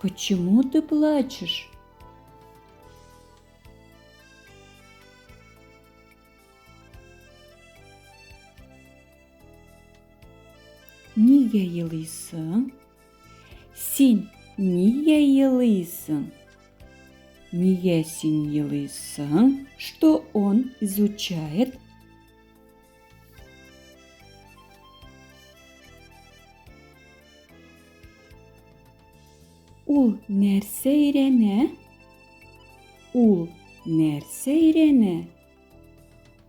Почему ты плачешь? Нигә елыйсың? Син нигә елыйсың? Нигә син елыйсың? Что он изучает? Ул нәрсә өйрәнә? Ул нәрсә өйрәнә?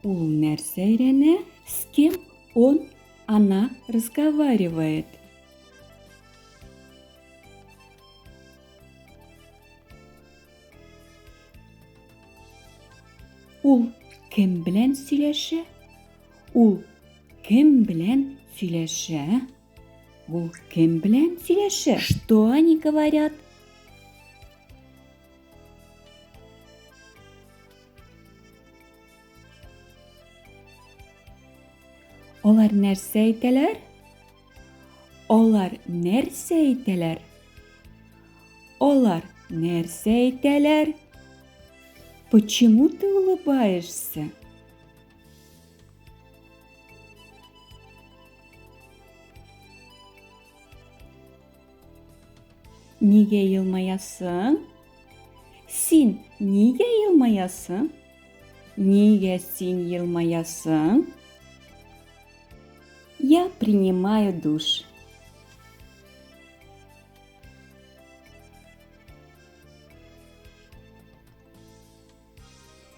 Ул нәрсә өйрәнә? С кем он, она разговаривает? Ул кем белән сөйләшә? Ул кем белән сөйләшә? Ул кем белән сөйләшә? Что они говорят? Алар нәрсә әйтәләр? Алар нәрсә әйтәләр? Алар нәрсә әйтәләр? Почему ты улыбаешься? Нигә елмаясың? Син нигә елмаясың? Нигә син елмаясың? Я принимаю душ.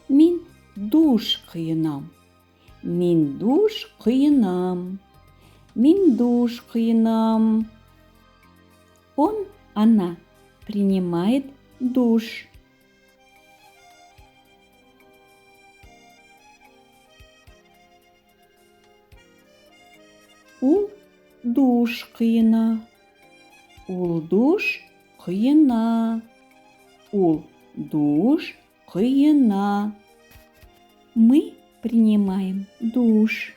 Мин душ коенам. Мин душ коенам. Мин душ коенам. Он, она принимает душ. Ул душ коена. Ул душ коена. Ул душ коена. Мы принимаем душ.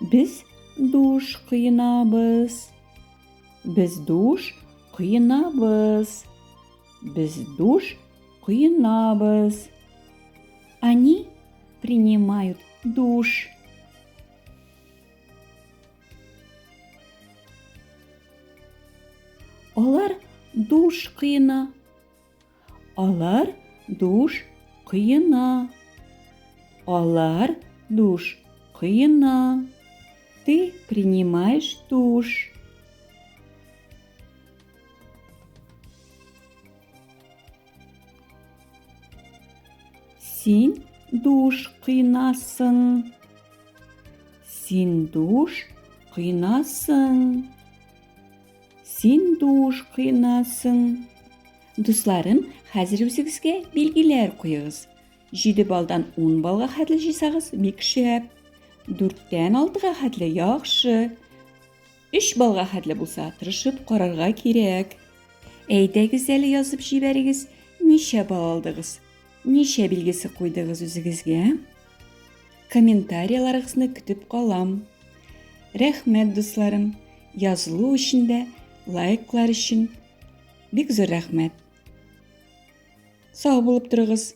Без душ коенабыз. Без душ коенабыз. Без душ коенабыз. Они принимают душ. Алар душ коена. Алар душ коена. Алар душ коена. Ты принимаешь душ. Син душ коенасың. Син душ коенасың. Син душ коенасың. Дусларым, хәзер үзегезгә билгеләр куегыз. 7 балдан 10 балга хәтле җыйсагыз, бик шәп. 4-тән 6-га хәтле яхшы. 3 балга хәтле булса, тырышып карарга кирәк. Әйдәгез әле язып җибәрегез, ничә балл алдыгыз? Ничә билгесе куйдыгыз үзегезгә? Комментарияларыгызны көтеп калам. Рәхмәт, дусларым, язылу өчен дә, лайклар өчен бик зур рәхмәт. Сау булып торыгыз.